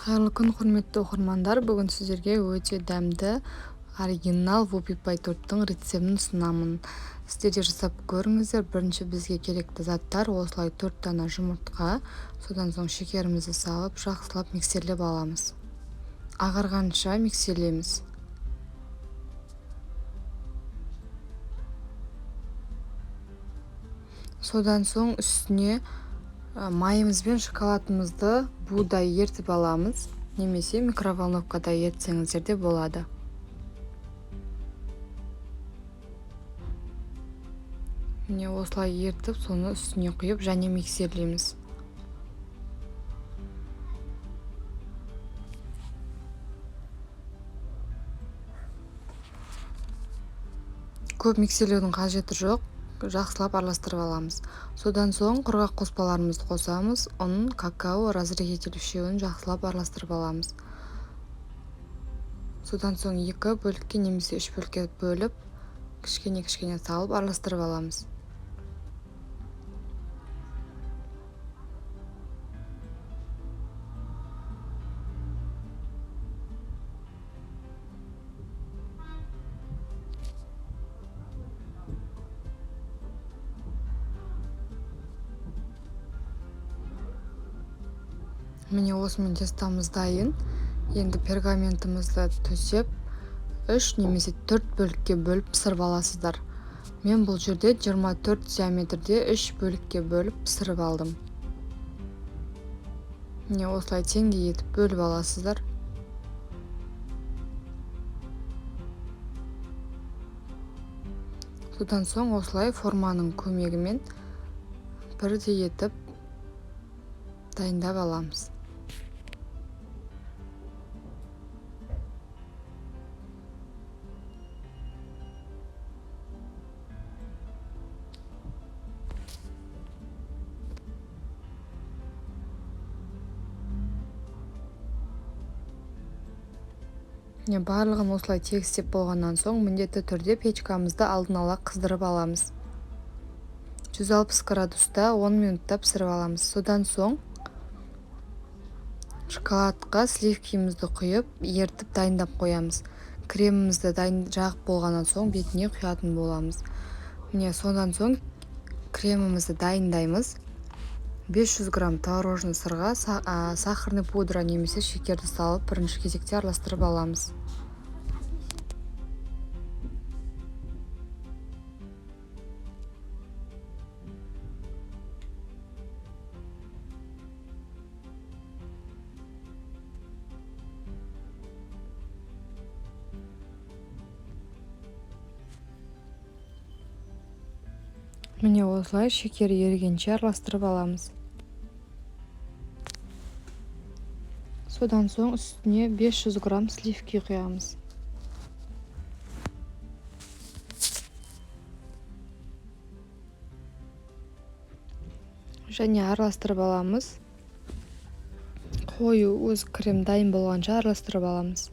Қайырлы күн, құрметті оқырмандар. Бүгін сіздерге өте дәмді оригинал вупи пай торттың рецептін ұсынамын. Сіздер де жасап көріңіздер. Бірінші бізге керекті заттар: осылай 4 дана жұмыртқа, содан соң шекерімізді салып, жақсылап миксерлеп аламыз. Ағарғанша миксерлейміз. Содан соң үстіне майымыз бен шоколадымызды будай ертіп аламыз, немесе микроволновкада ертсеңіздер де болады. Міне осылай ертіп, соны үстіне құйып және миксерлейміз. Көп миксерлеудің қажеті жоқ, жақсылап араластырып аламыз. Содан соң құрғақ қоспаларымызды қосамыз. Ұн, какао, разрыхлитель үшеуін жақсылап араластырып аламыз. Содан соң 2 бөлікке немесе 3 бөлікке бөліп, кішкене-кішкене салып араластырып аламыз. Міне осымен тестамыз дайын. Енді пергаментімізді төсеп, 3 немесе 4 бөлікке бөліп пісіріп аласыздар. Мен бұл жерде 24 диаметрде 3 бөлікке бөліп пісіріп алдым. Міне осылай теңдей етіп бөліп аласыздар. Содан соң осылай форманың көмегімен бірдей етіп дайындап аламыз. Міне барлығын осылай тегістеп болғаннан соң міндетті түрде печкамызды алдын ала қыздырып аламыз. 160 градуста 10 минутта пісіріп аламыз. Содан соң шоколадқа сливкимізді құйып, ертіп дайындап қоямыз. Кремімізді жағып болғаннан соң бетіне құятын боламыз. Міне содан соң кремімізді дайындаймыз. 500 грамм творожный сырға сахарный пудра немесе шекерді салып, бірінші кезекте араластырып аламыз. Міне осылай шекер ерігенше араластырып аламыз. Содан соң үстіне 500 грамм сливки құямыз. Және араластырып аламыз. Қою өз крем дайын болғанша араластырып аламыз.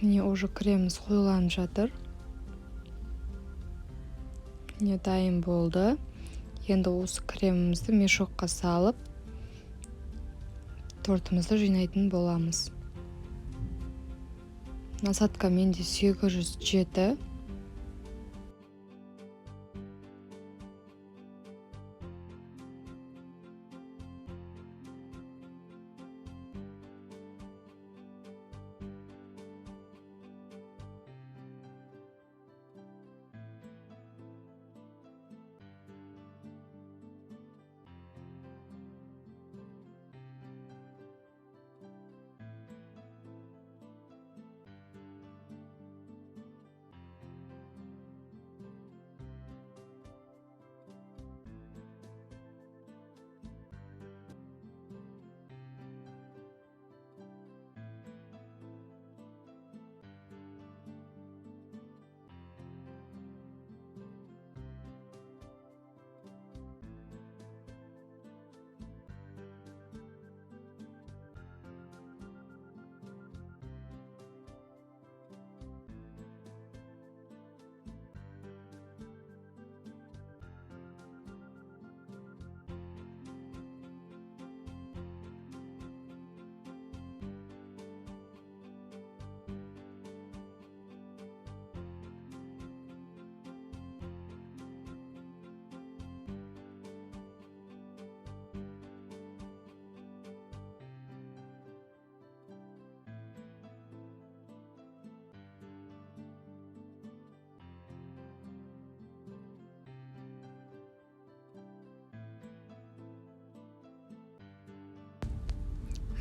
Міне уже креміміз қоюланып жатыр. Міне дайын болды. Енді осы кремімізді мешокқа салып, тортымызды жинайтын боламыз. Насадка менде 807.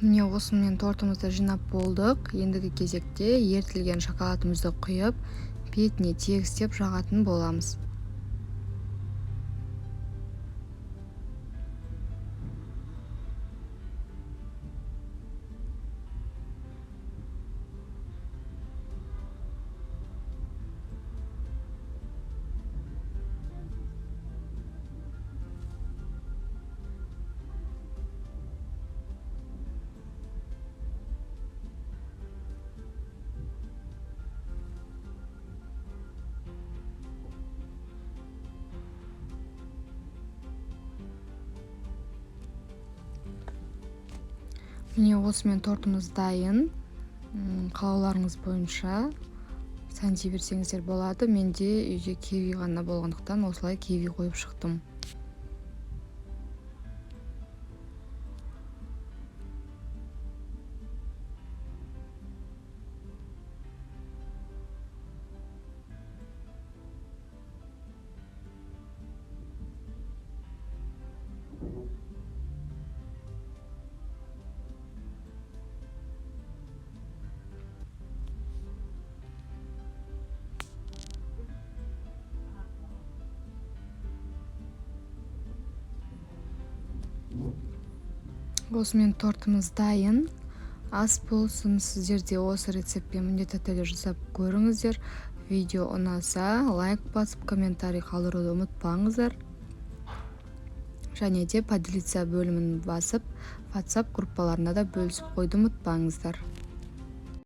Міне, осымен тортымызды жинап болдық. Ендігі кезекте ерітілген шоколадымызды құйып, бетіне тегістеп жағатын боламыз. Міне, осымен тортымыз дайын. Қалауларыңыз бойынша сәндей берсеңіздер болады. Менде үйде киви ғана болғандықтан, осылай киви қойып шықтым. Осымен тортымыз дайын. Ас болсын! Сіздер де осы рецептпен міндетті түрде жасап көріңіздер. Видео ұнаса, лайк басып, комментарий қалдыруды ұмытпаңыздар және де «Поделиться» бөлімін басып, WhatsApp группаларына да бөлісіп қоюды ұмытпаңыздар.